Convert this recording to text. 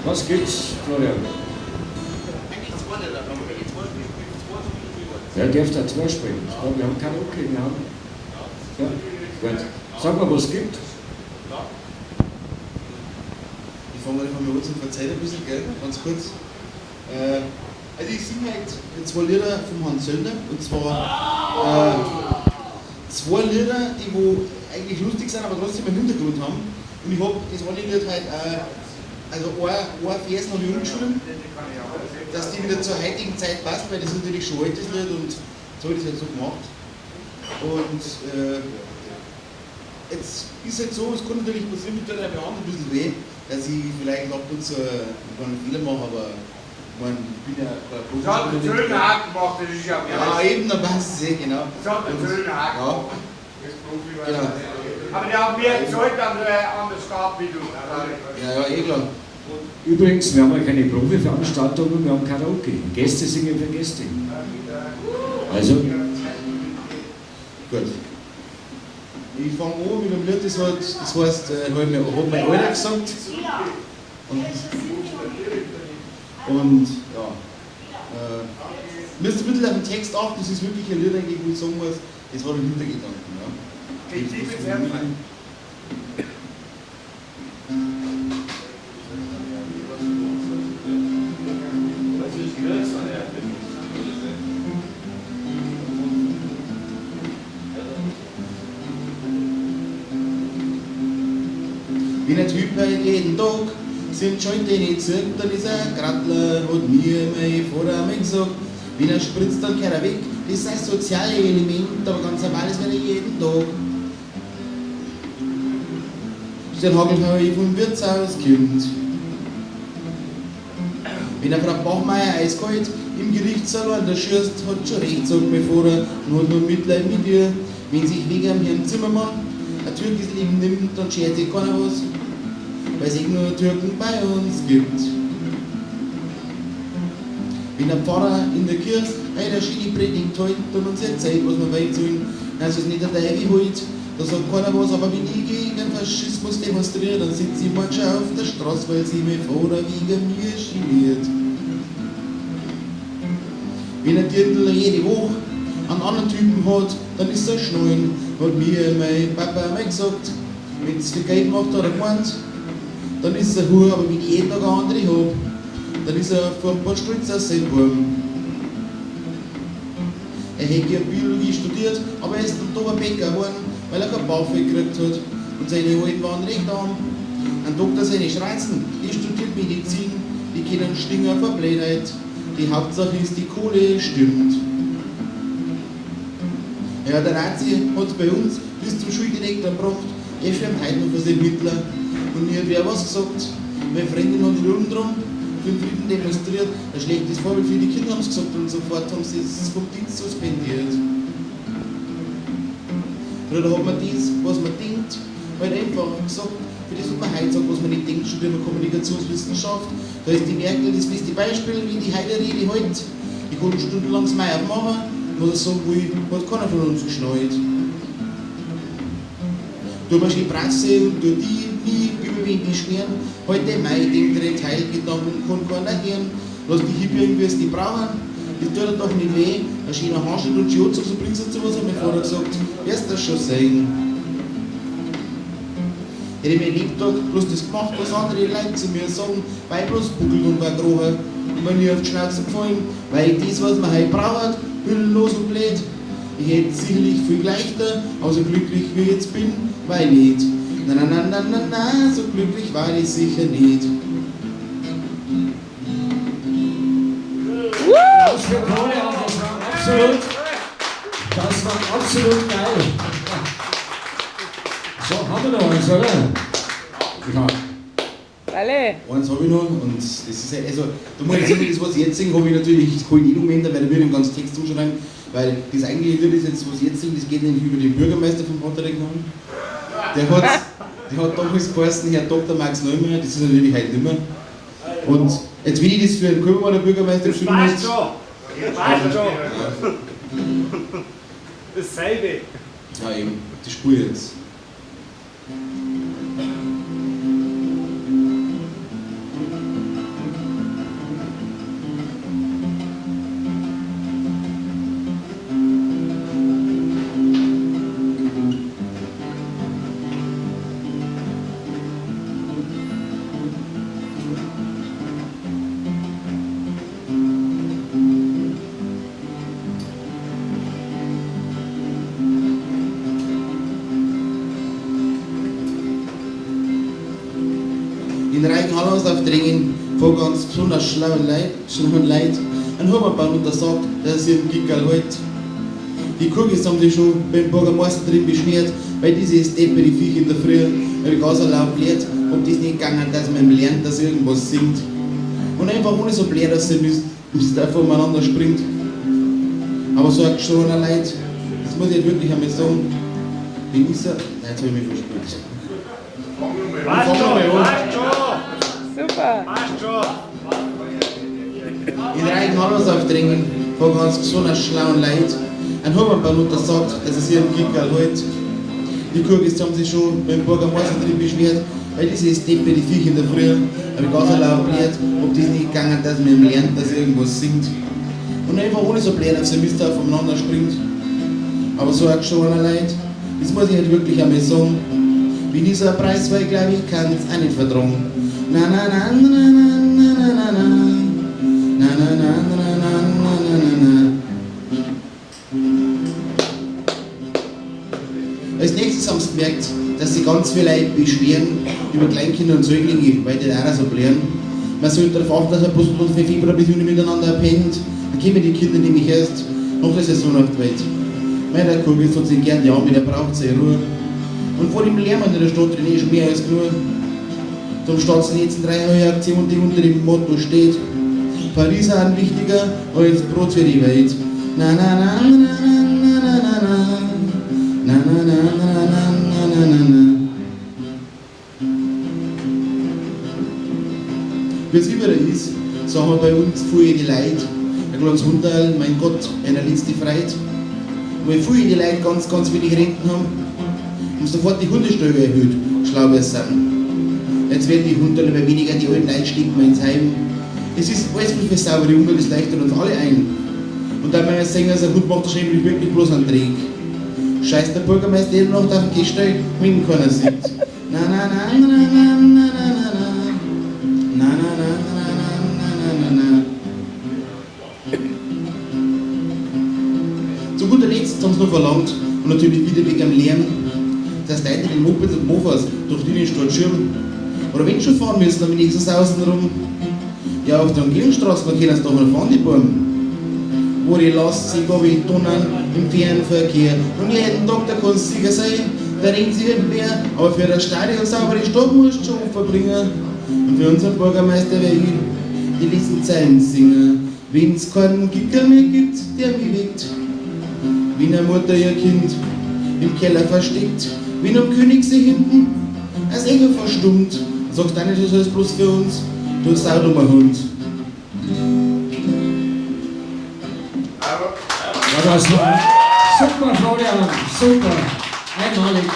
Was gibt's, Florian? Eigentlich zwei Lieder, aber wenn ich zwei spiele, spiele ich zwei, spiele ich Ja, darf da zwei spielen. Ja, wir haben Karaoke, wir haben. Ja, gut. Sag mal, was es gibt. Ich fange einfach mal an zum Verzeihen ein bisschen, gell? Ganz kurz. Also ich singe heute zwei Lieder vom Hans Söllner, und zwar zwei Lieder, die wo eigentlich lustig sind, aber trotzdem einen Hintergrund haben. Und ich habe das eine Lied halt, also ein Vers noch nicht umgeschrieben, dass die wieder zur heutigen Zeit passt, weil das ist natürlich schon altes Lied und so habe ich das halt so gemacht. Und jetzt ist halt so, es kann natürlich passieren, mit der Hand ein bisschen weh, dass ich vielleicht ab und zu einen Fehler mache, aber ich meine, ich bin ja kein Profi. Das hat einen schönen Haken gemacht, das ist ja Ja, eben, dann passt es eh, genau. Das hat einen schönen Haken Ja. gemacht. Das Profi war Genau. Aber der hat mehr Zeug an der Stab wie du. Ja, ja, eh klar. Übrigens, wir haben ja keine Profiveranstaltungen, wir haben Karaoke. Gäste singen für Gäste. Also. Gut. Ich fange an mit einem Lied, das heißt, hat mein Alter gesagt. Und ja. Müsst ein bisschen auf den Text achten, das ist wirklich ein Lied, eigentlich, wo ich sagen muss, das hat einen Hintergedanken. Ja. Geht tief ins Herz rein. Wenn ein Typ halt jeden Tag sind schon den zirkt, dann ist er Grattler, hat mir mein Vater einmal gesagt. Wenn er spritzt, dann kehrt er weg, das ist ein soziales Element, aber ganz normal ist, wenn er jeden Tag. Den Hagelheu vom Wirtshaus kommt. Wenn er Frau Bachmeier eiskalt im Gerichtssaal an der schießt, hat schon recht, sagt mein Vater, und hat nur Mitleid mit ihr. Wenn sich wegen am Herrn Zimmermann ein türkisches Leben nimmt, dann schert sich keiner was, weil es nur Türken bei uns gibt. Wenn der Pfarrer in der Kirche eine schöne Predigt hält und uns erzählt, was wir wollen sollen, dann ist es nicht der Teufel holt, da sagt keiner was, aber wenn ich gegen Faschismus demonstriere, dann sitzt sie manchmal auf der Straße, weil sie mich Vater wegen mir geniert. Wenn ein Dirndl jede Woche einen anderen Typen hat, dann ist er schnallen, hat mir mein Papa mal gesagt. Wenn's viel Geld macht, hat er gemeint, dann ist er Hure, aber wenn ich jeden Tag eine andere hab, dann ist er furchtbar stolz auf seinen Wurm. Er hätte ja Biologie studiert, aber er ist dann doch ein Bäcker geworden, weil er kein BAföG gekriegt hat und seine Alten waren recht arm. Ein Doktor seine Schreizen, die studiert Medizin, die kennen Stinger vor Blödheit. Die Hauptsache ist, die Kohle stimmt. Ja, der Nazi hat bei uns bis zum Schuldirektor gebracht, er schwärmt heute noch für seinen Hitler. Und mir hat wer was gesagt, meine Freundin hat Rum drum für den Frieden demonstriert, ein schlechtes Vorbild für die Kinder haben sie gesagt und sofort haben sie es vom Dienst suspendiert. Früher hat man das, was man denkt, halt einfach gesagt, für das, was man heute sagt, was man nicht denkt, studiert man Kommunikationswissenschaft. Da ist die Merkel das beste Beispiel, wie die heute Rede halt. Ich konnte stundenlang das Meier machen, was ich sagen will, hat keiner von uns geschnallt. Tu mir schön Prasse und tu die nie über wen beschweren. Heute mein denkt der Teilgedanken kann keiner hören. Lass die Hippie, wie es die brauchen, das tut dir doch nicht weh. Ein schöner Handschuh und Schiozug, so bringst du zu was, hat mein Vater gesagt, wirst das schon sehen. Hätte ich mein Lebtag bloß das gemacht, was andere Leute zu mir sagen, weil bloß buckelt und war grober und mir nie auf die Schnauze gefallen, weil ich das, was man heute braucht, hüllenlos und blöd. Ich hätte sicherlich viel leichter, aber so glücklich wie ich jetzt bin, war ich nicht. Na na na na na na, so glücklich war ich sicher nicht. Applaus für Florian, das war absolut geil. So, haben wir noch eins, oder? Ja. Alle. Eins habe ich noch und das ist also, da muss ich sagen, das, was ich jetzt singe, habe ich natürlich, das kann ich nicht umändern, weil da würde ich den ganzen Text umschreiben, weil das eigentliche Lied ist jetzt, was ich jetzt singe, das geht nämlich über den Bürgermeister von Pontering. Der hat damals geheißen, Herr Dr. Max Neumann, das ist natürlich heute nicht mehr. Und jetzt, wenn ich das für einen Kolbermoorer Bürgermeister geschrieben habe. Passt schon! Passt schon! Dasselbe. Ja, eben, die Spur jetzt. In Reichenhall aufdrängen von ganz besonders schlauen Leuten. Ein Hubermann untersagt, dass sie im Gickerl hält. Die Kugis haben sich schon beim Bürgermeister drin beschwert, weil diese Steppe die Viech in der Früh, weil ganz allein bläht, ob das nicht gegangen, dass man lernt, dass irgendwas singt. Und einfach ohne so blöd, dass sie müsst einfach umeinander springt. Aber so ein geschroener Leid, das muss ich jetzt wirklich einmal sagen. Bin ich so. Nein, jetzt habe ich mich verspült. Passt schon, passt schon. Super. Passt schon. In Reichenhall aufdrängen von ganz besonders schlauen Leid. Ein Hubermann untersagt, dass es hier im Gickerl hält. Die Kurgis haben sich schon beim Bürgermeister drin beschwert, weil diese Steppe die Viech in der Früh, habe ich ganz allein blöd, ob das nicht gegangen, dass man lernt, dass irgendwas singt. Und einfach ohne so blöd auf sein Mist aufeinander springt. Aber so ein geschroener Leid, das muss ich halt wirklich einmal sagen. Wenn ich so ein Preis war, glaube ich, kann es auch nicht vertragen. Na na na na na na na na na na na na na na na na na. Als nächstes haben sie gemerkt, dass sich ganz viele Leute beschweren über Kleinkinder und Säuglinge, weil die auch so blären. Man sollte darauf achten, dass man bloß von Februar bis Juni miteinander pennt. Dann kommen die Kinder nämlich erst nach der Saison auf die Welt. Mein Kugel hat sich gern die Arme, der braucht seine Ruhe. Und vor dem Lärm in der Stadt drin ist schon mehr als genug. Zum Staatsnetz in 3 Aktion, die unter dem Motto steht: Paris ist wichtiger als Brot für die Welt. Na na na na na na na na. Na na na na na na na na. Wie es überall ist, sagen wir bei uns viele die Leute, ein kleines Hunderl, mein Gott, einer letzte Freude. Weil viele die Leute ganz, ganz wenig Renten haben, haben sofort die Hundesteuer erhöht, schlau wir sind. Jetzt werden die Hunderl immer weniger, die alten Leute stecken wir ins Heim. Es ist alles für saubere Umwelt, das leichtert uns alle ein. Und da wir sehen, dass ein Hund macht wahrscheinlich wirklich bloß einen Dreck. Scheiß der Bürgermeister eben noch auf dem Gehsteig, wenn keiner sieht. Na na na na na na na na na na na na na na na na. Zu guter Letzt haben sie noch verlangt, und natürlich wieder wegen dem Lärm, dass Leute den Mopeds und Mofas durch die Innenstadt schirmen. Oder wenn sie schon fahren müssen, dann wenigstens außen rum. Ja, auf der Umgehungsstraße, man können sie doch noch fahren, die Buben. Wo die lässt sich wie Tonnen im Fernverkehr. Und jeden Tag, da kannst du sicher sein, da rennt sich nicht mehr. Aber für das Stadion saubere Stadt musst du schon verbringen. Und für unseren Bürgermeister werde ich die letzten Zeilen singen. Wenn's keinen Kicker mehr gibt, der mich weckt. Wenn eine Mutter ihr Kind im Keller versteckt. Wenn am Königssee hinten das Echo verstummt. Sagst du auch nicht, das ist bloß für uns, du saudummer Hund. Ja, das war super, Florian, super, einmalig.